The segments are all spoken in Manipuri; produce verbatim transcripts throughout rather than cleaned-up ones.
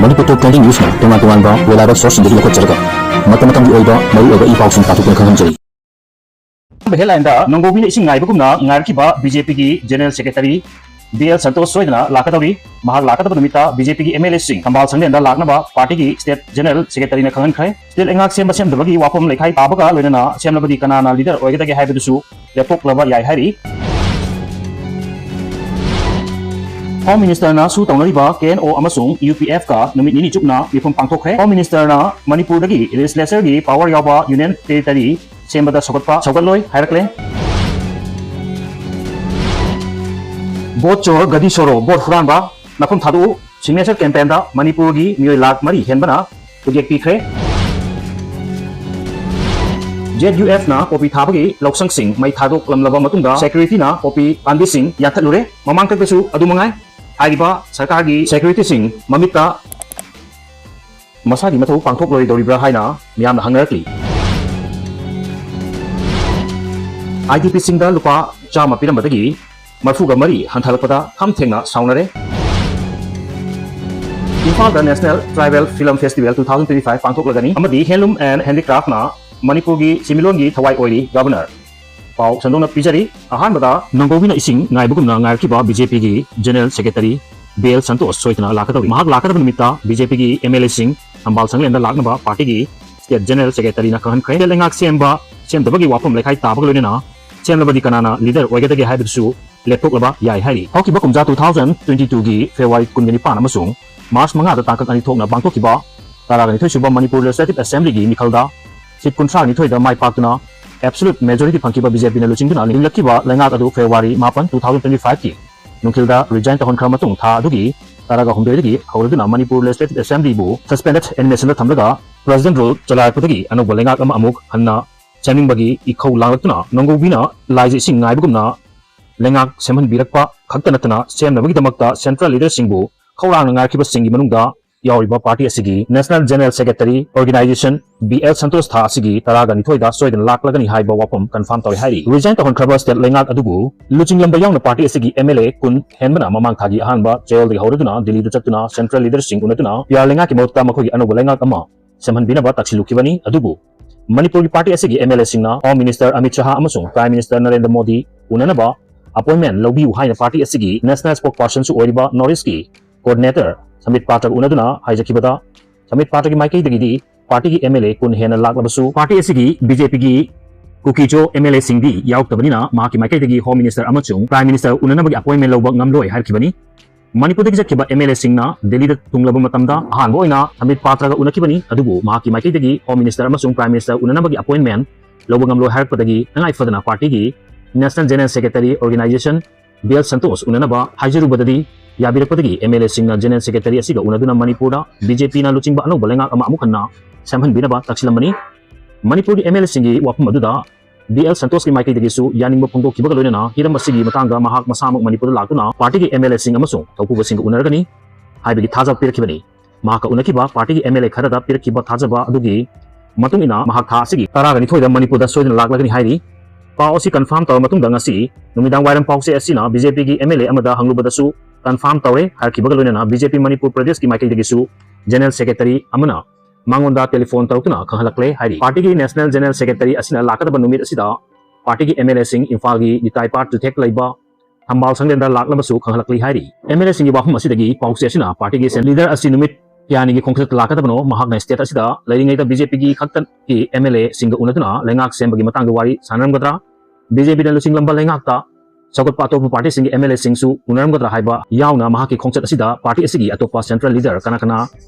ꯃꯅꯤꯄꯨꯔ ꯇꯣꯞ ꯇ꯭ꯋꯦꯟꯇꯤ ꯅ꯭ꯌꯨꯁꯅ ꯇꯣꯉꯥꯟ ꯇꯣꯉꯥꯟꯕ ꯋꯦꯕ ꯁꯣꯔꯁꯁꯤꯡꯗꯒꯤ ꯂꯧꯈꯠꯆꯔꯒ ꯃꯇꯝ ꯃꯇꯝꯒꯤ ꯑꯣꯏꯕ ꯃꯔꯨꯑꯣꯏꯕ ꯏ ꯄꯥꯎꯁꯤꯡ ꯄꯥꯊꯣꯛꯇꯨꯅ ꯈꯪꯍꯟꯖꯔꯤ꯫ ꯑꯍꯥꯟꯕ ꯍꯦꯗꯂꯥꯏꯟꯗ ꯅꯣꯡꯒꯧꯕꯤꯅ ꯏꯁꯤꯡ ꯉꯥꯏꯕꯒꯨꯝꯅ ꯉꯥꯏꯔꯛꯈꯤꯕ ꯕꯤꯖꯦꯄꯤꯒꯤ general secretary B L Santosh ꯁꯣꯏꯗꯅ ꯂꯥꯛꯀꯗꯧꯔꯤ꯫ ꯃꯍꯥꯛ ꯂꯥꯛꯀꯗꯕ ꯅꯨꯃꯤꯠꯇ ꯕꯤꯖꯦꯄꯤꯒꯤ ꯑꯦꯝ ꯑꯦꯜ ꯑꯦꯁꯤꯡ ꯊꯝꯕꯥꯜ ꯁꯪꯂꯦꯟꯗ ꯂꯥꯛꯅꯕ ꯄꯥꯔꯇꯤꯒꯤ ꯁ꯭ꯇꯦꯠ ꯖꯦꯅꯔꯦꯜ ꯁꯦꯀ꯭ꯔꯦꯇꯔꯤꯅ ꯈꯪꯍꯟꯈ꯭ꯔꯦ꯫ ꯁ꯭ꯇꯦꯠ ꯂꯩꯉꯥꯛ ꯁꯦꯝꯕ ꯁꯦꯝꯗꯕꯒꯤ ꯋꯥꯐꯝ ꯂꯩꯈꯥꯏ ꯇꯥꯕꯒ ꯂꯣꯏꯅꯅ ꯁꯦꯝꯂꯕꯗꯤ ꯀꯅꯥꯅ ꯂꯤꯗꯔ ꯑꯣꯏꯒꯗꯒꯦ ꯍꯥꯏꯕꯗꯨꯁꯨ ꯂꯦꯞꯊꯣꯛꯂꯕ ꯌꯥꯏ ꯍꯥꯏꯔꯤ꯫ ꯍꯣꯝ ꯃꯤꯅꯤꯁꯇꯔꯅ ꯁꯨ ꯇꯧꯅꯔꯤꯕ ꯀꯦ ꯑꯦꯟ ꯑꯣ ꯑꯃꯁꯨꯡ ꯌꯨ ꯄꯤ ꯑꯦꯐꯀ ꯅꯨꯃꯤꯠ ꯅꯤꯅꯤ ꯆꯨꯞꯅ ꯃꯤꯐꯝ ꯄꯥꯡꯊꯣꯛꯈ꯭ꯔꯦ꯫ ꯍꯣꯝ ꯃꯤꯅꯤꯁꯇꯔꯅ ꯃꯅꯤꯄꯨꯔꯗꯒꯤ ꯂꯦꯖꯤꯁꯂꯦꯆꯔꯒꯤ ꯄꯥꯋꯔ ꯌꯥꯎꯕ ꯌꯨꯅꯤꯌꯟ ꯇꯦꯔꯤꯇꯔꯤ ꯁꯦꯝꯕꯗ ꯁꯧꯒꯠꯄ ꯁꯧꯒꯠꯂꯣꯏ ꯍꯥꯏꯔꯛꯂꯦ꯫ ꯚꯣꯠ ꯆꯣꯔ ꯒꯗꯤ ꯁꯣꯔꯣ, ꯚꯣꯠ ꯍꯨꯔꯥꯟꯕ, ꯅꯐꯝ ꯊꯥꯗꯣꯛꯎ ꯁꯤꯒꯅꯦꯆꯔ ꯀꯦꯝꯄꯦꯟꯗ ꯃꯅꯤꯄꯨꯔꯒꯤ ꯃꯤꯑꯣꯏ ꯂꯥꯈ ꯃꯔꯤ ꯍꯦꯟꯕꯅ ꯈꯨꯠꯌꯦꯛ ꯄꯤꯈ꯭ꯔꯦ꯫ ꯖꯦꯠ ꯌꯨ ꯑꯦꯐꯅ ꯄꯣꯄꯤ ꯊꯥꯕꯒꯤ ꯂꯧꯁꯪꯁꯤꯡ ꯃꯩ ꯊꯥꯗꯣꯛꯂꯝꯂꯕ ꯃꯇꯨꯡꯗ ꯁꯦꯀ꯭ꯌꯨꯔꯤꯇꯤꯅ ꯄꯣꯄꯤ ꯄꯥꯝꯕꯤꯁꯤꯡ ꯌꯥꯟꯊꯠꯂꯨꯔꯦ꯫ ꯃꯃꯥꯡꯊꯛꯇꯁꯨ ꯑꯗꯨ ꯃꯉꯥꯏ꯫ ꯍꯥꯏꯔꯤꯕ ꯁꯔꯀꯥꯔꯒꯤ ꯁꯦꯀ꯭ꯌꯨꯔꯤꯇꯤꯁꯤꯡ ꯃꯃꯤꯠꯇ ꯃꯁꯥꯒꯤ ꯃꯊꯧ ꯄꯥꯡꯊꯣꯛꯂꯣꯏꯗꯧꯔꯤꯕ꯭ꯔꯥ ꯍꯥꯏꯅ ꯃꯤꯌꯥꯝꯅ ꯍꯪꯅꯔꯛꯂꯤ꯫ ꯑꯥꯏ ꯗꯤ ꯄꯤꯁꯤꯡꯗ ꯂꯨꯄꯥ ꯆꯥꯝꯃ ꯄꯤꯔꯝꯕꯗꯒꯤ ꯃꯔꯐꯨꯒ ꯃꯔꯤ ꯍꯟꯊꯔꯛꯄꯗ ꯈꯝ ꯊꯦꯡꯅ ꯁꯥꯎꯅꯔꯦ꯫ ꯏꯝꯐꯥꯜꯗ National Tribal Film Festival two thousand twenty five ꯄꯥꯡꯊꯣꯛꯂꯒꯅꯤ ꯑꯃꯗꯤ Handloom and Handicraftꯅ ꯃꯅꯤꯄꯨꯔꯒꯤ ꯁꯤꯃꯤꯂꯣꯟꯒꯤ ꯊꯋꯥꯏ ꯑꯣꯏꯔꯤ꯫ ꯒꯕꯔꯅꯔ꯫ ꯄꯥꯎ ꯁꯟꯗꯣꯛꯅ ꯄꯤꯖꯔꯤ꯫ ꯑꯍꯥꯟꯕꯗ ꯅꯣꯡꯒꯧꯕꯤꯅ ꯏꯁꯤꯡ ꯉꯥꯏꯕꯒꯨꯝꯅ ꯉꯥꯏꯔꯛꯈꯤꯕ ꯕꯤ ꯖꯦ ꯄꯤꯒꯤ general secretary B L Santosh ꯁꯣꯏꯗꯅ ꯂꯥꯛꯀꯗꯧꯔꯤ꯫ ꯃꯍꯥꯛ ꯂꯥꯛꯀꯗꯕ ꯅꯨꯃꯤꯠꯇ ꯕꯤ ꯖꯦ ꯄꯤꯒꯤ ꯑꯦꯝ ꯑꯦꯜ ꯑꯦꯁꯤꯡ ꯊꯝꯕꯥꯜ ꯁꯪꯂꯦꯟꯗ ꯂꯥꯛꯅꯕ ꯄꯥꯔꯇꯤꯒꯤ ꯁ꯭ꯇꯦꯠ ꯖꯦꯅꯔꯦꯜ ꯁꯦꯀ꯭ꯔꯦꯇꯔꯤꯅ ꯈꯪꯍꯟꯈ꯭ꯔꯦ꯫ ꯁ꯭ꯇꯦꯠ ꯂꯩꯉꯥꯛ ꯁꯦꯝꯕ ꯁꯦꯝꯗꯕꯒꯤ ꯋꯥꯐꯝ ꯂꯩꯈꯥꯏ ꯇꯥꯕꯒ ꯂꯣꯏꯅꯅ ꯁꯦꯝꯂꯕꯗꯤ ꯀꯅꯥꯅ ꯂꯤꯗꯔ ꯑꯣꯏꯒꯗꯒꯦ ꯍꯥꯏꯕꯗꯨꯁꯨ ꯂꯦꯞꯊꯣꯛꯂꯕ ꯌꯥꯏ ꯍꯥꯏꯔꯤ꯫ ꯍꯧꯈꯤꯕ ꯀꯨꯝꯖꯥ two thousand twenty two ꯒꯤ ꯐꯦꯕ꯭ꯔꯨꯋꯥꯔꯤ ꯀꯨꯟꯒ ꯅꯤꯄꯥꯟ ꯑꯃꯁꯨꯡ ꯃꯥꯔꯆ ꯃꯉꯥꯗ ꯇꯥꯡꯀꯛ ꯑꯅꯤ ꯊꯣꯛꯅ ꯄꯥꯡꯊꯣꯛꯈꯤꯕ ꯇꯔꯥꯒ ꯅꯤꯊꯣꯏ ꯁꯨꯕ ꯃꯅꯤꯄꯨꯔ ꯂꯦꯖꯤꯁꯂꯦꯇꯤꯚ ꯑꯦꯁꯦꯝꯕ꯭ꯂꯤꯒꯤ ꯃꯤꯈꯜꯗ ꯁꯤꯠ ꯀꯨꯟꯊ꯭ꯔꯥ ꯅꯤꯊꯣꯏꯗ ꯃꯥꯏ ꯄꯥꯛꯇꯨꯅ ꯑꯦꯕꯁꯣꯂꯨꯠ ꯃꯦꯖꯣꯔꯤꯇꯤ ꯐꯪꯈꯤꯕ ꯕꯤ ꯖꯦ ꯄꯤꯅ ꯂꯨꯆꯤꯡꯗꯨꯅ ꯂꯤꯡꯂꯛꯈꯤꯕ ꯂꯩꯉꯥꯛ ꯑꯗꯨ ꯐꯦꯕ꯭ꯔꯨꯋꯥꯔꯤ ꯃꯥꯄꯟ, two thousand twenty five ꯀꯤ ꯅꯨꯡꯊꯤꯜꯗ ꯔꯤꯖꯥꯏꯟ ꯇꯧꯍꯟꯈ꯭ꯔꯕ ꯃꯇꯨꯡ ꯊꯥ ꯑꯗꯨꯒꯤ ꯇꯔꯥꯒ ꯍꯨꯝꯗꯣꯏꯗꯒꯤ ꯍꯧꯔꯗꯨꯅ ꯃꯅꯤꯄꯨꯔ ꯂꯦꯖꯤꯁꯂꯦꯇꯤꯚ ꯑꯦꯁꯦꯝꯕ꯭ꯂꯤꯕꯨ ꯁꯁꯄꯦꯟꯗꯦꯗ ꯑꯦꯅꯤꯃꯦꯁꯟꯗ ꯊꯝꯂꯒ ꯄ꯭ꯔꯦꯁꯤꯗꯦꯟꯠ ꯔꯨꯜ ꯆꯂꯥꯏꯔꯛꯄꯗꯒꯤ ꯑꯅꯧꯕ ꯂꯩꯉꯥꯛ ꯑꯃ ꯑꯃꯨꯛ ꯍꯟꯅ ꯁꯦꯝꯅꯤꯡꯕꯒꯤ ꯏꯈꯧ ꯂꯥꯡꯂꯛꯇꯨꯅ ꯅꯣꯡꯒꯧꯕꯤꯅ ꯂꯥꯏꯖ ꯏꯁꯤꯡ ꯉꯥꯏꯕꯒꯨꯝꯅ ꯂꯩꯉꯥꯛ ꯁꯦꯝꯍꯟꯕꯤꯔꯛꯄ ꯈꯛꯇ ꯅꯠꯇꯅ ꯁꯦꯝꯅꯕꯒꯤꯗꯃꯛꯇ ꯁꯦꯟꯇ꯭ꯔꯦꯜ ꯂꯤꯗꯔꯁꯤꯡꯕꯨ ꯈꯧꯔꯥꯡꯅ ꯉꯥꯏꯔꯛꯈꯤꯕꯁꯤꯡꯒꯤ ꯃꯅꯨꯡꯗ ꯌꯥꯎꯔꯤꯕ ꯄꯥꯔꯇꯤ ꯑꯁꯤꯒꯤ National General Secretary Organization B L Santosh ꯊꯥ ꯑꯁꯤꯒꯤ ꯇꯔꯥꯒ ꯅꯤꯊꯣꯏꯗ ꯁꯣꯏꯗꯅ ꯂꯥꯛꯂꯒꯅꯤ ꯍꯥꯏꯕ ꯋꯥꯐꯝ ꯀꯟꯐꯥꯔꯝ ꯇꯧꯔꯦ ꯍꯥꯏꯔꯤ꯫ ꯔꯤꯖꯥꯏꯟ ꯇꯧꯍꯟꯈ꯭ꯔꯕ ꯁ꯭ꯇꯦꯠ ꯂꯩꯉꯥꯛ ꯑꯗꯨꯕꯨ ꯂꯨꯆꯤꯡꯂꯝꯕ ꯌꯥꯎꯅ ꯄꯥꯔꯇꯤ ꯑꯁꯤꯒꯤ ꯑꯦꯝ ꯑꯦꯜ ꯑꯦ ꯀꯨꯟ ꯍꯦꯟꯕꯅ ꯃꯃꯥꯡ ꯊꯥꯒꯤ ꯑꯍꯥꯟꯕ ꯆꯌꯣꯜꯗꯒꯤ ꯍꯧꯔꯗꯨꯅ ꯗꯤꯜꯂꯤꯗ ꯆꯠꯇꯨꯅ ꯁꯦꯟꯇ꯭ꯔꯦꯜ ꯂꯤꯗꯔꯁꯤꯡ ꯎꯅꯗꯨꯅ ꯄꯤ ꯑꯥꯔ ꯂꯩꯉꯥꯛꯀꯤ ꯃꯍꯨꯠꯇ ꯃꯈꯣꯏꯒꯤ ꯑꯅꯧꯕ ꯂꯩꯉꯥꯛ ꯑꯃ ꯁꯦꯝꯍꯟꯕꯤꯅꯕ ꯇꯛꯁꯤꯜꯂꯨꯈꯤꯕꯅꯤ꯫ ꯑꯗꯨꯕꯨ ꯃꯅꯤꯄꯨꯔꯒꯤ ꯄꯥꯔꯇꯤ ꯑꯁꯤꯒꯤ ꯑꯦꯝ ꯑꯦꯜ ꯑꯦꯁꯤꯡꯅ ꯍꯣꯝ ꯃꯤꯅꯤꯁꯇꯔ ꯑꯃꯤꯠ ꯁꯍꯥ ꯑꯃꯁꯨꯡ ꯄ꯭ꯔꯥꯏꯝ ꯃꯤꯅꯤꯁꯇꯔ ꯅꯔꯦꯟꯗ꯭ꯔ ꯃꯣꯗꯤ ꯎꯅꯅꯕ ꯑꯄꯣꯏꯟꯃꯦꯟ ꯂꯧꯕꯤꯌꯨ ꯍꯥꯏꯅ ꯄꯥꯔꯇꯤ ꯑꯁꯤꯒꯤ ꯅꯦꯁꯅꯦꯜ ꯁ꯭ꯄꯣꯛꯁꯄꯔꯁꯟꯁꯨ ꯑꯣꯏꯔꯤꯕ ꯅꯣꯔꯠ ꯏꯁꯀꯤ ꯀꯣꯑꯣꯔꯗꯤꯅꯦꯇꯔ ꯁꯝꯕꯤꯠ ꯄꯥꯇ꯭ꯔꯒ ꯎꯅꯗꯨꯅ ꯍꯥꯏꯖꯈꯤꯕꯗ, ꯁꯝꯕꯤꯠ ꯄꯥꯇ꯭ꯔꯒꯤ ꯃꯥꯏꯀꯩꯗꯒꯤꯗꯤ ꯄꯥꯔꯇꯤꯒꯤ ꯑꯦꯝ ꯑꯦꯜ ꯑꯦ ꯀꯨꯟ ꯍꯦꯟꯅ ꯂꯥꯛꯂꯕꯁꯨ ꯄꯥꯔꯇꯤ ꯑꯁꯤꯒꯤ ꯕꯤ ꯖꯦ ꯄꯤꯒꯤ ꯀꯨꯀꯤꯖꯣ ꯑꯦꯝ ꯑꯦꯜ ꯑꯦꯁꯤꯡꯗꯤ ꯌꯥꯎꯔꯛꯇꯕꯅꯤꯅ ꯃꯍꯥꯛꯀꯤ ꯃꯥꯏꯀꯩꯗꯒꯤ ꯍꯣꯝ ꯃꯤꯅꯤꯁꯇꯔ ꯑꯃꯁꯨꯡ ꯄ꯭ꯔꯥꯏꯝ ꯃꯤꯅꯤꯁꯇꯔ ꯎꯅꯅꯕꯒꯤ ꯑꯄꯣꯏꯟꯃꯦꯟ ꯂꯧꯕ ꯉꯝꯂꯣꯏ ꯍꯥꯏꯔꯛꯈꯤꯕꯅꯤ꯫ ꯃꯅꯤꯄꯨꯔꯗꯒꯤ ꯆꯠꯈꯤꯕ ꯑꯦꯝ ꯑꯦꯜ ꯑꯦꯁꯤꯡꯅ ꯗꯤꯜꯂꯤꯗ ꯊꯨꯡꯂꯕ ꯃꯇꯝꯗ ꯑꯍꯥꯟꯕ ꯑꯣꯏꯅ ꯁꯝꯕꯤꯠ ꯄꯥꯇ꯭ꯔꯒ ꯎꯅꯈꯤꯕꯅꯤ꯫ ꯑꯗꯨꯕꯨ ꯃꯍꯥꯛꯀꯤ ꯃꯥꯏꯀꯩꯗꯒꯤ ꯍꯣꯝ ꯃꯤꯅꯤꯁꯇꯔ ꯑꯃꯁꯨꯡ ꯄ꯭ꯔꯥꯏꯝ ꯃꯤꯅꯤꯁꯇꯔ ꯎꯅꯅꯕꯒꯤ ꯑꯄꯣꯏꯟꯃꯦꯟ ꯂꯧꯕ ꯉꯝꯂꯣꯏ ꯍꯥꯏꯔꯛꯄꯗꯒꯤ ꯇꯉꯥꯏ ꯐꯗꯅ ꯄꯥꯔꯇꯤꯒꯤ National General Secretary Organization B L Santosh ꯎꯅꯅꯕ ꯍꯥꯏꯖꯔꯨꯕꯗꯗꯤ ꯌꯥꯕꯤꯔꯛꯄꯗꯒꯤ ꯑꯦꯝ ꯑꯦꯜ ꯑꯦꯁꯤꯡꯅ ꯖꯦꯅꯔꯦꯜ ꯁꯦꯀ꯭ꯔꯦꯇꯔꯤ ꯑꯁꯤꯒ ꯎꯅꯗꯨꯅ ꯃꯅꯤꯄꯨꯔꯗ ꯕꯤ ꯖꯦ ꯄꯤꯅ ꯂꯨꯆꯤꯡꯕ ꯑꯅꯧꯕ ꯂꯩꯉꯥꯛ ꯑꯃ ꯑꯃꯨꯛ ꯍꯟꯅ ꯁꯦꯝꯍꯟꯕꯤꯅꯕ ꯇꯛꯁꯤꯜꯂꯝꯕꯅꯤ꯫ ꯃꯅꯤꯄꯨꯔꯒꯤ ꯑꯦꯝ ꯑꯦꯜ ꯑꯦꯁꯤꯡꯒꯤ ꯋꯥꯐꯝ ꯑꯗꯨꯗ ꯕꯤ ꯑꯦꯜ ꯁꯟꯇꯣꯁꯀꯤ ꯃꯥꯏꯀꯩꯗꯒꯤꯁꯨ ꯌꯥꯅꯤꯡꯕ ꯐꯣꯡꯗꯣꯛꯈꯤꯕꯒ ꯂꯣꯏꯅꯅ ꯍꯤꯔꯝ ꯑꯁꯤꯒꯤ ꯃꯇꯥꯡꯗ ꯃꯍꯥꯛ ꯃꯁꯥꯃꯛ ꯃꯅꯤꯄꯨꯔꯗ ꯂꯥꯛꯇꯨꯅ ꯄꯥꯔꯇꯤꯒꯤ ꯑꯦꯝ ꯑꯦꯜ ꯑꯦꯁꯤꯡ ꯑꯃꯁꯨꯡ ꯊꯧꯄꯨꯕꯁꯤꯡꯒ ꯎꯅꯔꯒꯅꯤ ꯍꯥꯏꯕꯒꯤ ꯊꯥꯖꯕ ꯄꯤꯔꯛꯈꯤꯕꯅꯤ꯫ ꯃꯍꯥꯛꯀ ꯎꯅꯈꯤꯕ ꯄꯥꯔꯇꯤꯒꯤ ꯑꯦꯝ ꯑꯦꯜ ꯑꯦ ꯈꯔꯗ ꯄꯤꯔꯛꯈꯤꯕ ꯊꯥꯖꯕ ꯑꯗꯨꯒꯤ ꯃꯇꯨꯡ ꯏꯟꯅ ꯃꯍꯥꯛ ꯊꯥ ꯑꯁꯤꯒꯤ ꯇꯔꯥꯒ ꯅꯤꯊꯣꯏꯗ ꯃꯅꯤꯄꯨꯔꯗ ꯁꯣꯏꯗꯅ ꯂꯥꯛꯂꯒꯅꯤ ꯍꯥꯏꯔꯤ꯫ ꯄꯥꯎ ꯑꯁꯤ ꯀꯟꯐꯥꯔꯝ ꯇꯧꯔꯕ ꯃꯇꯨꯡꯗ ꯉꯁꯤ ꯅꯨꯃꯤꯗꯥꯡ ꯋꯥꯏꯔꯝ ꯄꯥꯎꯆꯦ ꯑꯁꯤꯅ ꯕꯤ ꯖꯦ ꯄꯤꯒꯤ ꯑꯦꯝ ꯑꯦꯜ ꯑꯦ ꯑꯃꯗ ꯍꯪꯂꯨꯕꯗꯁꯨ ꯀꯟꯐꯥꯔꯝ ꯇꯧꯔꯦ ꯍꯥꯏꯔꯛꯈꯤꯕꯒ ꯂꯣꯏꯅꯅ ꯕꯤ ꯖꯦ ꯄꯤ ꯃꯅꯤꯄꯨꯔ ꯄ꯭ꯔꯗꯦꯁꯀꯤ ꯃꯥꯏꯀꯩꯗꯒꯤꯁꯨ ꯖꯦꯅꯔꯦꯜ ꯁꯦꯀ꯭ꯔꯦꯇꯔꯤ ꯑꯃꯅ ꯃꯉꯣꯟꯗ ꯇꯦꯂꯤꯐꯣꯟ ꯇꯧꯔꯛꯇꯨꯅ ꯈꯪꯍꯜꯂꯛꯂꯦ ꯍꯥꯏꯔꯤ꯫ ꯄꯥꯔꯇꯤꯒꯤ ꯅꯦꯁꯅꯦꯜ ꯖꯦꯅꯔꯦꯜ ꯁꯦꯀ꯭ꯔꯦꯇꯔꯤ ꯑꯁꯤꯅ ꯂꯥꯛꯀꯗꯕ ꯅꯨꯃꯤꯠ ꯑꯁꯤꯗ ꯄꯥꯔꯇꯤꯒꯤ ꯑꯦꯝ ꯑꯦꯜ ꯑꯦꯁꯤꯡ ꯏꯝꯐꯥꯜꯒꯤ ꯅꯤꯇꯥꯏ ꯄꯥꯔꯛ ꯆꯨꯊꯦꯛ ꯂꯩꯕ ꯊꯝꯕꯥꯜ ꯁꯪꯂꯦꯟꯗ ꯂꯥꯛꯅꯕꯁꯨ ꯈꯪꯍꯜꯂꯛꯂꯤ ꯍꯥꯏꯔꯤ꯫ ꯑꯦꯝ ꯑꯦꯜ ꯑꯦꯁꯤꯡꯒꯤ ꯋꯥꯐꯝ ꯑꯁꯤꯗꯒꯤ ꯄꯥꯎꯆꯦ ꯑꯁꯤꯅ ꯄꯥꯔꯇꯤꯒꯤ ꯁꯦꯟ ꯂꯤꯗꯔ ꯑꯁꯤ ꯅꯨꯃꯤꯠ ꯀꯌꯥꯅꯤꯒꯤ ꯈꯣꯡꯆꯠꯇ ꯂꯥꯛꯀꯗꯕꯅꯣ, ꯃꯍꯥꯛꯅ ꯁ꯭ꯇꯦꯠ ꯑꯁꯤꯗ ꯂꯩꯔꯤꯉꯩꯗ ꯕꯤ ꯖꯦ ꯄꯤꯒꯤ ꯈꯛꯇꯒꯤ ꯑꯦꯝ ꯑꯦꯜ ꯑꯦꯁꯤꯡꯒ ꯎꯅꯗꯨꯅ ꯂꯩꯉꯥꯛ ꯁꯦꯝꯕꯒꯤ ꯃꯇꯥꯡꯗ ꯋꯥꯔꯤ ꯁꯥꯟꯅꯔꯝꯒꯗ꯭ꯔꯥ, ꯕꯤ ꯖꯦ ꯄꯤꯅ ꯂꯨꯆꯤꯡꯂꯝꯕ ꯂꯩꯉꯥꯛꯇ ꯁꯧꯒꯠꯄ ꯑꯇꯣꯞꯄ ꯄꯥꯔꯇꯤꯁꯤꯡꯒꯤ ꯑꯦꯝ ꯑꯦꯜ ꯑꯦꯁꯤꯡꯁꯨ ꯎꯅꯔꯝꯒꯗ꯭ꯔꯥ ꯍꯥꯏꯕ ꯌꯥꯎꯅ ꯃꯍꯥꯛꯀꯤ ꯈꯣꯡꯆꯠ ꯑꯁꯤꯗ ꯄꯥꯔꯇꯤ ꯑꯁꯤꯒꯤ ꯑꯇꯣꯞꯄ ꯁꯦꯟꯇ꯭ꯔꯦꯜ ꯂꯤꯗꯔ ꯀꯅꯥ ꯀꯅꯥ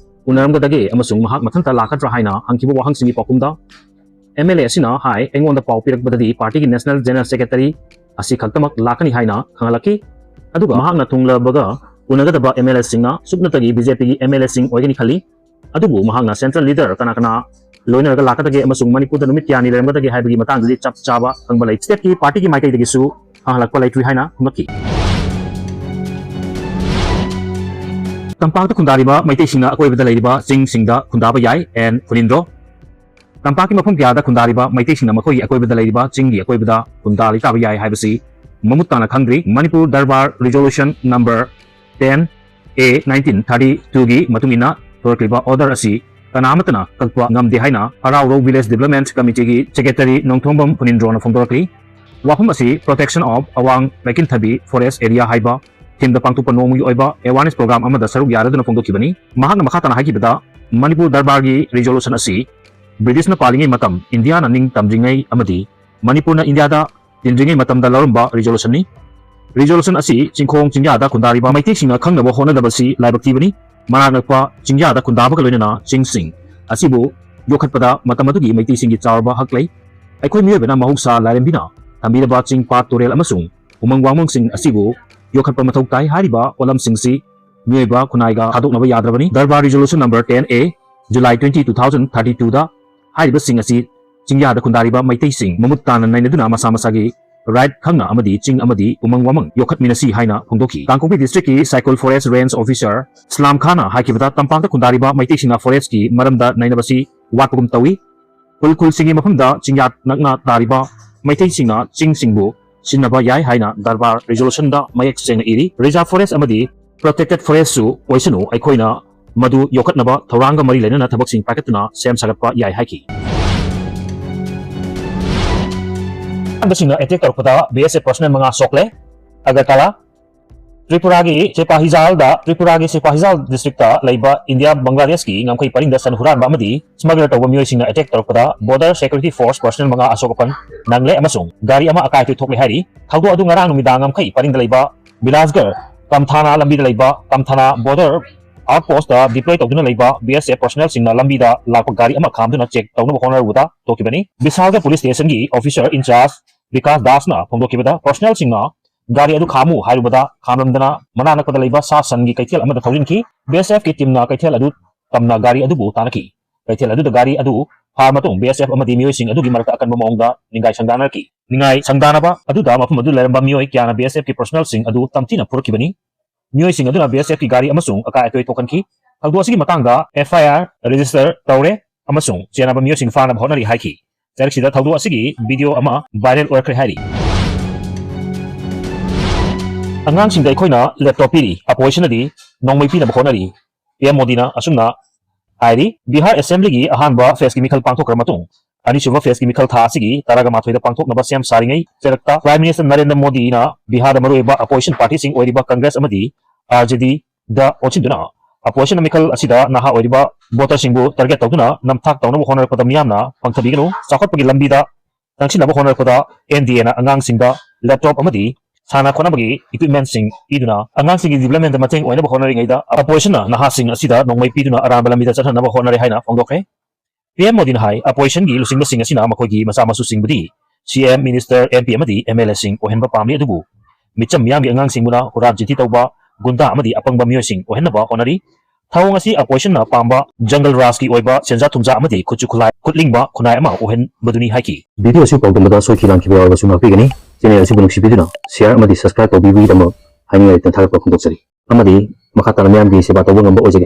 ꯎꯅꯔꯝꯒꯗꯒꯦ ꯑꯃꯁꯨꯡ ꯃꯍꯥꯛ ꯃꯊꯟꯇ ꯂꯥꯛꯀꯗ꯭ꯔꯥ ꯍꯥꯏꯅ ꯍꯪꯈꯤꯕ ꯋꯥꯍꯪꯁꯤꯡꯒꯤ ꯄꯥꯎꯈꯨꯝꯗ, ꯑꯦꯝ ꯑꯦꯜ ꯑꯦ ꯑꯁꯤꯅ ꯍꯥꯏ, ꯑꯩꯉꯣꯟꯗ ꯄꯥꯎ ꯄꯤꯔꯛꯄꯗꯗꯤ ꯄꯥꯔꯇꯤꯒꯤ ꯅꯦꯁꯅꯦꯜ ꯖꯦꯅꯔꯦꯜ ꯁꯦꯀ꯭ꯔꯦꯇꯔꯤ ꯑꯁꯤ ꯈꯛꯇꯃꯛ ꯂꯥꯛꯀꯅꯤ ꯍꯥꯏꯅ ꯈꯪꯍꯜꯂꯛꯈꯤ꯫ ꯑꯗꯨꯒ ꯃꯍꯥꯛꯅ ꯊꯨꯡꯂꯕꯒ ꯎꯅꯒꯗꯕ ꯑꯦꯝ ꯑꯦꯜ ꯑꯦꯁꯤꯡꯅ ꯁꯨꯞꯅꯇꯒꯤ ꯕꯤ ꯖꯦ ꯄꯤꯒꯤ ꯑꯦꯝ ꯑꯦꯜ ꯑꯦꯁꯤꯡ ꯑꯣꯏꯒꯅꯤ ꯈꯜꯂꯤ꯫ ꯑꯗꯨꯕꯨ ꯃꯍꯥꯛꯅ ꯁꯦꯟꯇ꯭ꯔꯦꯜ ꯂꯤꯗꯔ ꯀꯅꯥ ꯀꯅꯥ ꯂꯣꯏꯅꯔꯒ ꯂꯥꯛꯀꯗꯒꯦ ꯑꯃꯁꯨꯡ ꯃꯅꯤꯄꯨꯔꯗ ꯅꯨꯃꯤꯠ ꯀꯌꯥꯅꯤ ꯂꯩꯔꯝꯒꯗꯒꯦ ꯍꯥꯏꯕꯒꯤ ꯃꯇꯥꯡꯗꯗꯤ ꯆꯞ ꯆꯥꯕ ꯈꯪꯕ ꯂꯩ꯫ ꯁ꯭ꯇꯦꯠꯀꯤ ꯄꯥꯔꯇꯤꯒꯤ ꯃꯥꯏꯀꯩꯗꯒꯤꯁꯨ ꯈꯪꯍꯜꯂꯛꯄ ꯂꯩꯇ꯭ꯔꯤ ꯍꯥꯏꯅ ꯈꯨꯝꯂꯛꯈꯤ꯫ ꯇꯝꯄꯥꯛꯇ ꯈꯨꯟꯗꯥꯔꯤꯕ ꯃꯩꯇꯩꯁꯤꯡꯅ ꯑꯀꯣꯏꯕꯗ ꯂꯩꯔꯤꯕ ꯆꯤꯡꯁꯤꯡꯗ ꯈꯨꯟꯗꯥꯕ ꯌꯥꯏ, ꯑꯦꯟ ꯐꯨꯅꯤꯟꯗ꯭ꯔꯣ꯫ ꯇꯝꯄꯥꯛꯀꯤ ꯃꯐꯝ ꯀꯌꯥꯗ ꯈꯨꯟꯗꯥꯔꯤꯕ ꯃꯩꯇꯩꯁꯤꯡꯅ ꯃꯈꯣꯏꯒꯤ ꯑꯀꯣꯏꯕꯗ ꯂꯩꯔꯤꯕ ꯆꯤꯡꯒꯤ ꯑꯀꯣꯏꯕꯗ ꯈꯨꯟꯗꯥ ꯂꯩꯇꯥꯕ ꯌꯥꯏ ꯍꯥꯏꯕꯁꯤ ꯃꯃꯨꯠ ꯇꯥꯅ ꯈꯪꯗ꯭ꯔꯤ꯫ Manipur darbar resolution number ten ꯑꯦ ꯅꯥꯏꯟꯇꯤꯟ ꯊꯥꯔꯇꯤ ꯇꯨꯒꯤ ꯃꯇꯨꯡ ꯏꯟꯅ ꯊꯣꯔꯛꯂꯤꯕ ꯑꯣꯔꯗꯔ ꯑꯁꯤ ꯀꯅꯥ ꯑꯃꯠꯇꯅ ꯀꯛꯄ ꯉꯝꯗꯦ ꯍꯥꯏꯅ ꯍꯔꯥꯎꯔꯧ ꯚꯤꯂꯦꯖ ꯗꯤꯕ꯭ꯂꯞꯃꯦꯟꯠ ꯀꯃꯤꯇꯤꯒꯤ ꯁꯦꯀ꯭ꯔꯦꯇꯔꯤ ꯅꯣꯡꯊꯣꯝꯕꯝ ꯐꯨꯅꯤꯟꯗ꯭ꯔꯣꯅ ꯐꯣꯡꯗꯣꯔꯛꯂꯤ꯫ ꯋꯥꯐꯝ ꯑꯁꯤ Protection of Awang Laikinthadi Forest Area ꯍꯥꯏꯕ ꯊꯤꯝꯗ ꯄꯥꯡꯊꯣꯛꯄ ꯅꯣꯡꯃꯒꯤ ꯑꯣꯏꯕ ꯑꯦꯋꯥꯔꯅꯦꯁ ꯄ꯭ꯔꯣꯒ꯭ꯔꯥꯝ ꯑꯃꯗ ꯁꯔꯨꯛ ꯌꯥꯔꯗꯨꯅ ꯐꯣꯡꯗꯣꯛꯈꯤꯕꯅꯤ꯫ ꯃꯍꯥꯛꯅ ꯃꯈꯥ ꯇꯥꯅ ꯍꯥꯏꯈꯤꯕꯗ, ꯃꯅꯤꯄꯨꯔ ꯗꯔꯕꯥꯔꯒꯤ ꯔꯤꯖꯣꯂꯨꯁꯟ ꯑꯁꯤ ꯕ꯭ꯔꯤꯇꯤꯁꯅ ꯄꯥꯜꯂꯤꯉꯩ ꯃꯇꯝ, ꯏꯟꯗꯤꯌꯥꯅ ꯅꯤꯡ ꯇꯝꯗ꯭ꯔꯤꯉꯩ ꯑꯃꯗꯤ ꯃꯅꯤꯄꯨꯔꯅ ꯏꯟꯗꯤꯌꯥꯗ ꯇꯤꯟꯗ꯭ꯔꯤꯉꯩ ꯃꯇꯝꯗ ꯂꯧꯔꯝꯕ ꯔꯤꯖꯣꯂꯨꯁꯟꯅꯤ꯫ ꯔꯤꯖꯣꯂꯨꯁꯟ ꯑꯁꯤ ꯆꯤꯡꯈꯣꯡ ꯆꯤꯡꯌꯥꯗ ꯈꯨꯟꯗꯥꯔꯤꯕ ꯃꯩꯇꯩꯁꯤꯡꯅ ꯈꯪꯅꯕ ꯍꯣꯠꯅꯗꯕꯁꯤ ꯂꯥꯏꯕꯛ ꯊꯤꯕꯅꯤ꯫ ꯃꯅꯥꯛ ꯅꯛꯄ ꯆꯤꯡꯌꯥꯗ ꯈꯨꯟꯗꯥꯕꯒ ꯂꯣꯏꯅꯅ ꯆꯤꯡꯁꯤꯡ ꯑꯁꯤꯕꯨ ꯌꯣꯛꯈꯠꯄꯗ ꯃꯇꯝ ꯑꯗꯨꯒꯤ ꯃꯩꯇꯩꯁꯤꯡꯒꯤ ꯆꯥꯎꯔꯕ ꯍꯛ ꯂꯩ꯫ ꯑꯩꯈꯣꯏ ꯃꯤꯑꯣꯏꯕꯅ ꯃꯍꯧꯁꯥ ꯂꯥꯏꯔꯦꯝꯕꯤꯅ ꯊꯝꯕꯤꯔꯕ ꯆꯤꯡ, ꯄꯥꯠ, ꯇꯨꯔꯦꯜ ꯑꯃꯁꯨꯡ ꯎꯃꯪ ꯋꯥꯃꯪꯁꯤꯡ ꯑꯁꯤꯕꯨ ꯌꯣꯛꯈꯠꯄ ꯃꯊꯧ ꯇꯥꯏ꯫ ꯍꯥꯏꯔꯤꯕ ꯄꯣꯠꯂꯝꯁꯤꯡꯁꯤ ꯃꯤꯑꯣꯏꯕ ꯈꯨꯟꯅꯥꯏꯒ ꯊꯥꯗꯣꯛꯅꯕ ꯌꯥꯗ꯭ꯔꯕꯅꯤ꯫ ꯗꯔꯕꯥꯔ resolution number ten A, July twenty, two thousand thirty ꯇꯨꯗ ꯍꯥꯏꯔꯤꯕꯁꯤꯡ ꯑꯁꯤ ꯆꯤꯡꯌꯥꯗ ꯈꯨꯟꯗꯥꯔꯤꯕ ꯃꯩꯇꯩꯁꯤꯡ ꯃꯃꯨꯠ ꯇꯥꯅ ꯅꯩꯅꯗꯨꯅ ꯃꯁꯥ ꯃꯁꯥꯒꯤ ꯔꯥꯏꯠ ꯈꯪꯅ ꯑꯃꯗꯤ ꯆꯤꯡ ꯑꯃꯗꯤ ꯎꯃꯪ ꯋꯥꯃꯪ ꯌꯣꯛꯈꯠꯃꯤꯟꯅꯁꯤ ꯍꯥꯏꯅ ꯐꯣꯡꯗꯣꯛꯈꯤ꯫ ꯀꯥꯡꯄꯣꯛꯄꯤ ꯗꯤꯁꯇ꯭ꯔꯤꯛꯀꯤ ꯁꯥꯏꯀꯨꯜ ꯐꯣꯔꯦꯁ ꯔꯦꯟꯖ ꯑꯣꯐꯤꯁꯥꯔ ꯏꯁꯂꯥꯝ ꯈꯥꯟꯅ ꯍꯥꯏꯈꯤꯕꯗ, ꯇꯝꯄꯥꯛꯇ ꯈꯨꯟꯗꯥꯔꯤꯕ ꯃꯩꯇꯩꯁꯤꯡꯅ ꯐꯣꯔꯦꯁꯀꯤ ꯃꯔꯝꯗ ꯅꯩꯅꯕꯁꯤ ꯋꯥꯠꯄꯒꯨꯝ ꯇꯧꯏ꯫ ꯈꯨꯜ ꯈꯨꯜꯁꯤꯡꯒꯤ ꯃꯐꯝꯗ ꯆꯤꯡꯌꯥ ꯅꯛꯅ ꯇꯥꯔꯤꯕ ꯃꯩꯇꯩꯁꯤꯡꯅ ꯆꯤꯡꯁꯤꯡꯕꯨ ꯁꯤꯖꯤꯟꯅꯕ ꯌꯥꯏ ꯍꯥꯏꯅ ꯗꯔꯕꯥꯔ ꯔꯤꯖꯣꯂꯨꯁꯟꯗ ꯃꯌꯦꯛ ꯁꯦꯡꯅ ꯏꯔꯤ꯫ ꯔꯤꯖꯥꯔꯚ ꯐꯣꯔꯦꯁ ꯑꯃꯗꯤ ꯄ꯭ꯔꯣꯇꯦꯛꯇꯦꯗ ꯐꯣꯔꯦꯁꯁꯨ ꯑꯣꯏꯁꯅꯨ, ꯑꯩꯈꯣꯏꯅ ꯃꯗꯨ ꯌꯣꯛꯈꯠꯅꯕ ꯊꯧꯔꯥꯡꯒ ꯃꯔꯤ ꯂꯩꯅꯅ ꯊꯕꯛꯁꯤꯡ ꯄꯥꯏꯈꯠꯇꯨꯅ ꯁꯦꯝ ꯁꯥꯒꯠꯄ ꯌꯥꯏ ꯍꯥꯏꯈꯤ꯫ ꯑꯉꯥꯡꯁꯤꯡꯅ ꯑꯦꯇꯦꯛ ꯇꯧꯔꯛꯄꯗ ꯕꯤꯑꯦꯁꯑꯦꯐ ꯄꯔꯁꯣꯅꯦꯜ ꯃꯉꯥ ꯁꯣꯛꯂꯦ꯫ ꯑꯒꯔꯇꯥꯂꯥ, ꯇ꯭ꯔꯤꯄꯨꯔꯥꯒꯤ ꯁꯤꯄꯥꯍꯤꯖꯥꯜꯗ, ꯇ꯭ꯔꯤꯄꯨꯔꯥꯒꯤ ꯁꯤꯄꯥꯍꯤꯖꯥꯜ ꯗꯤꯁꯇ꯭ꯔꯤꯛꯇ ꯂꯩꯕ ꯏꯟꯗꯤꯌꯥ ꯕꯪꯒ꯭ꯂꯥꯗꯦꯁꯀꯤ ꯉꯝꯈꯩ ꯄꯔꯤꯡꯗ ꯁꯟ ꯍꯨꯔꯥꯟꯕ ꯑꯃꯗꯤ ꯁ꯭ꯃꯒꯂꯔ ꯇꯧꯕ ꯃꯤꯑꯣꯏꯁꯤꯡꯅ ꯑꯦꯇꯦꯛ ꯇꯧꯔꯛꯄꯗ ꯕꯣꯔꯗꯔ ꯁꯦꯀ꯭ꯌꯨꯔꯤꯇꯤ ꯐꯣꯔꯁ ꯄꯔꯁꯣꯅꯦꯜ ꯃꯉꯥ ꯑꯁꯣꯛ ꯑꯄꯟ ꯅꯪꯂꯦ ꯑꯃꯁꯨꯡ ꯒꯥꯔꯤ ꯑꯃ ꯑꯀꯥꯏ ꯑꯇꯣꯏ ꯊꯣꯛꯂꯦ ꯍꯥꯏꯔꯤ꯫ ꯊꯧꯗꯣꯛ ꯑꯗꯨ ꯉꯔꯥꯡ ꯅꯨꯃꯤꯗꯥꯡ ꯉꯝꯈꯩ ꯄꯔꯤꯡꯗ ꯂꯩꯕ ꯕꯤꯂꯥꯁꯒꯔ ꯀꯝꯊꯥꯅꯥ ꯂꯝꯕꯤꯗ ꯂꯩꯕ ꯀꯝꯊꯥꯅꯥ ꯕꯣꯔꯗꯔ ꯑꯥꯎꯠꯄꯣꯁꯇ ꯗꯤꯄ꯭ꯂꯣꯏ ꯇꯧꯗꯨꯅ ꯂꯩꯕ ꯕꯤꯑꯦꯁꯑꯦꯐ ꯄꯔꯁꯣꯅꯦꯜꯁꯤꯡꯅ ꯂꯝꯕꯤꯗ ꯂꯥꯛꯄ ꯒꯥꯔꯤ ꯑꯃ ꯈꯥꯝꯗꯨꯅ ꯆꯦꯛ ꯇꯧꯅꯕ ꯍꯣꯠꯅꯔꯨꯕꯗ ꯊꯣꯛꯈꯤꯕꯅꯤ꯫ ꯕꯤꯁꯥꯜꯒꯔ ꯄꯨꯂꯤꯁ ꯁ꯭ꯇꯦꯁꯟꯒꯤ ꯑꯣꯐꯤꯁꯔ ꯏꯟꯆꯥꯔꯖ ꯕꯤꯀꯥꯁ ꯗꯥꯁꯅ ꯐꯣꯡꯗꯣꯛꯈꯤꯕꯗ, ꯄꯔꯁꯣꯅꯦꯜꯁꯤꯡꯅ ꯒꯥꯔꯤ ꯑꯗꯨ ꯈꯥꯝꯃꯨ ꯍꯥꯏꯔꯨꯕꯗ ꯈꯥꯝꯂꯝꯗꯅ ꯃꯅꯥꯛ ꯅꯛꯄꯗ ꯂꯩꯕ ꯁꯥ ꯁꯟꯒꯤ ꯀꯩꯊꯦꯜ ꯑꯃꯗ ꯊꯧꯖꯤꯟꯈꯤ꯫ ꯕꯤꯑꯦꯁꯑꯦꯐꯀꯤ ꯇꯤꯝꯅ ꯀꯩꯊꯦꯜ ꯑꯗꯨ ꯇꯝꯅ ꯒꯥꯔꯤ ꯑꯗꯨꯕꯨ ꯇꯥꯟꯅꯈꯤ꯫ ꯀꯩꯊꯦꯜ ꯑꯗꯨꯗ ꯒꯥꯔꯤ ꯑꯗꯨ ꯐꯥꯔ ꯃꯇꯨꯡ ꯕꯤꯑꯦꯁꯑꯦꯐ ꯑꯃꯗꯤ ꯃꯤꯑꯣꯏꯁꯤꯡ ꯑꯗꯨꯒꯤ ꯃꯔꯛꯇ ꯑꯀꯟꯕ ꯃꯑꯣꯡꯗ ꯅꯤꯡꯒꯥꯏ ꯁꯪꯗꯥꯅꯔꯛꯈꯤ꯫ ꯅꯤꯡꯒꯥꯏ ꯁꯪꯗꯥꯅꯕ ꯑꯗꯨꯗ ꯃꯐꯝ ꯑꯗꯨꯗ ꯂꯩꯔꯝꯕ ꯃꯤꯑꯣꯏ ꯀꯌꯥꯅ ꯕꯤꯑꯦꯁꯑꯦꯐꯀꯤ ꯄꯔꯁꯣꯅꯦꯜꯁꯤꯡ ꯑꯗꯨ ꯇꯝꯊꯤꯅ ꯐꯨꯔꯛꯈꯤꯕꯅꯤ꯫ ꯃꯤꯑꯣꯏꯁꯤꯡ ꯑꯗꯨꯅ BSFꯀꯤ ꯒꯥꯔꯤ ꯑꯃꯁꯨꯡ ꯑꯀꯥꯏ ꯑꯇꯣꯏ ꯊꯣꯛꯍꯟꯈꯤ꯫ ꯊꯧꯗꯣꯛ ꯑꯁꯤꯒꯤ ꯃꯇꯥꯡꯗ FIR register ꯇꯧꯔꯦ ꯑꯃꯁꯨꯡ ꯆꯦꯟꯅꯕ ꯃꯤꯑꯣꯏꯁꯤꯡ ꯐꯥꯅꯕ ꯍꯣꯠꯅꯔꯤ ꯍꯥꯏꯈꯤ꯫ ꯆꯩꯔꯛꯁꯤꯗ ꯊꯧꯗꯣꯛ ꯑꯁꯤꯒꯤ video ꯑꯃ viral ꯑꯣꯏꯔꯛꯈ꯭ꯔꯦ ꯍꯥꯏꯔꯤ꯫ ꯑꯉꯥꯡꯁꯤꯡꯗ ꯑꯩꯈꯣꯏꯅ laptop ꯄꯤꯔꯤ, oppositionꯅꯗꯤ ꯅꯣꯡꯃꯩ ꯄꯤꯅꯕ ꯍꯣꯠꯅꯔꯤ꯫ PM ꯃꯣꯗꯤꯅ ꯑꯁꯨꯝꯅ ꯍꯥꯏꯔꯤ꯫ ꯕꯤꯍꯥꯔ Assemblyꯒꯤ ꯑꯍꯥꯟꯕ phaseꯀꯤ ꯃꯤꯈꯜ ꯄꯥꯡꯊꯣꯛꯈ꯭ꯔ ꯃꯇꯨꯡ, ꯑꯅꯤꯁꯨꯕ phaseꯀꯤ ꯃꯤꯈꯜ ꯊꯥ ꯑꯁꯤꯒꯤ ꯇꯔꯥꯒ ꯃꯥꯊꯣꯏꯗ ꯄꯥꯡꯊꯣꯛꯅꯕ ꯁꯦꯝ ꯁꯥꯔꯤꯉꯩ ꯆꯩꯔꯛꯇ Prime Minister ꯅꯔꯦꯟꯗ꯭ꯔ ꯃꯣꯗꯤꯅ ꯕꯤꯍꯥꯔꯗ ꯃꯔꯨꯑꯣꯏꯕ opposition partyꯁꯤꯡ ꯑꯣꯏꯔꯤꯕ Congress ꯑꯃꯗꯤ RJDꯗ ꯑꯣꯟꯁꯤꯟꯗꯨꯅ opposition ꯃꯤꯈꯜ ꯑꯁꯤꯗ ꯅꯍꯥ ꯑꯣꯏꯔꯤꯕ voterꯁꯤꯡꯕꯨ target ꯇꯧꯗꯨꯅ ꯅꯝꯊꯥꯛ ꯇꯧꯅꯕ ꯍꯣꯠꯅꯔꯛꯄꯗ ꯃꯤꯌꯥꯝꯅ ꯄꯪꯊꯕꯤꯒꯅꯨ꯫ ꯆꯥꯎꯈꯠꯄꯒꯤ ꯂꯝꯕꯤꯗ ꯆꯪꯁꯤꯟꯅꯕ ꯍꯣꯠꯅꯔꯛꯄꯗ NDAꯅ ꯑꯉꯥꯡꯁꯤꯡꯗ laptop ꯑꯃꯗꯤ ꯁꯥꯟꯅ ꯈꯣꯠꯅꯕꯒꯤ equipmentꯁꯤꯡ ꯄꯤꯗꯨꯅ ꯑꯉꯥꯡꯁꯤꯡꯒꯤ developmentꯇ ꯃꯇꯦꯡ ꯑꯣꯏꯅꯕ ꯍꯣꯠꯅꯔꯤꯉꯩꯗ oppositionꯅ ꯅꯍꯥꯁꯤꯡ ꯑꯁꯤꯗ ꯅꯣꯡꯃꯩ ꯄꯤꯗꯨꯅ ꯑꯔꯥꯟꯕ ꯂꯝꯕꯤꯗ ꯆꯠꯍꯟꯅꯕ ꯍꯣꯠꯅꯔꯦ ꯍꯥꯏꯅ ꯐꯣꯡꯗꯣꯛꯈ꯭ꯔꯦ꯫ PM ꯃꯣꯗꯤꯅ ꯍꯥꯏ, oppositionꯒꯤ ꯂꯨꯆꯤꯡꯕꯁꯤꯡ ꯑꯁꯤꯅ ꯃꯈꯣꯏꯒꯤ ꯃꯆꯥ ꯃꯁꯨꯁꯤꯡꯕꯨꯗꯤ CM, Minister, MP ꯑꯃꯗꯤ MLAꯁꯤꯡ ꯑꯣꯏꯍꯟꯕ ꯄꯥꯝꯂꯤ, ꯑꯗꯨꯕꯨ ꯃꯤꯆꯝ ꯃꯤꯌꯥꯝꯒꯤ ꯑꯉꯥꯡꯁꯤꯡꯕꯨꯅ ꯍꯨꯔꯥꯟ ꯆꯤꯟꯊꯤ ꯇꯧꯕ, ꯒꯨꯟꯗꯥ ꯑꯃꯗꯤ ꯑꯄꯪꯕ ꯃꯤꯑꯣꯏꯁꯤꯡ ꯑꯣꯏꯍꯟꯅꯕ ꯍꯣꯠꯅꯔꯤ꯫ ꯊꯧꯑꯣꯡ ꯑꯁꯤ oppositionꯅ ꯄꯥꯝꯕ jungle rajꯀꯤ ꯑꯣꯏꯕ ꯁꯦꯟꯖꯥ ꯊꯨꯝꯖꯥ ꯑꯃꯗꯤ ꯈꯨꯠꯁꯨ ꯈꯨꯠꯂꯥꯏ, ꯈꯨꯠꯂꯤꯡꯕ ꯈꯨꯟꯅꯥꯏ ꯑꯃ ꯑꯣꯏꯍꯟꯕꯗꯨꯅꯤ ꯍꯥꯏꯈꯤ꯫ Video ꯑꯁꯤ ꯄꯥꯎꯗꯝꯕꯗ ꯁꯣꯏꯈꯤ ꯂꯥꯟꯈꯤꯕ ꯌꯥꯎꯔꯕꯁꯨ ꯉꯥꯛꯄꯤꯒꯅꯤ꯫ Channel ꯑꯁꯤꯕꯨ ꯅꯨꯡꯁꯤꯕꯤꯗꯨꯅ share ꯑꯃꯗꯤ subscribe ꯇꯧꯕꯤꯕꯒꯤꯗꯃꯛ ꯍꯥꯏꯅꯤꯡꯉꯥꯏ ꯂꯩꯇꯅ ꯊꯥꯒꯠꯄ ꯐꯣꯡꯗꯣꯛꯆꯔꯤ꯫ ꯑꯃꯗꯤ ꯃꯈꯥ ꯇꯥꯅ ꯃꯤꯌꯥꯝꯒꯤ ꯁꯦꯕꯥ ꯇꯧꯕ ꯉꯝꯕ ꯑꯣꯏꯖꯒꯦ꯫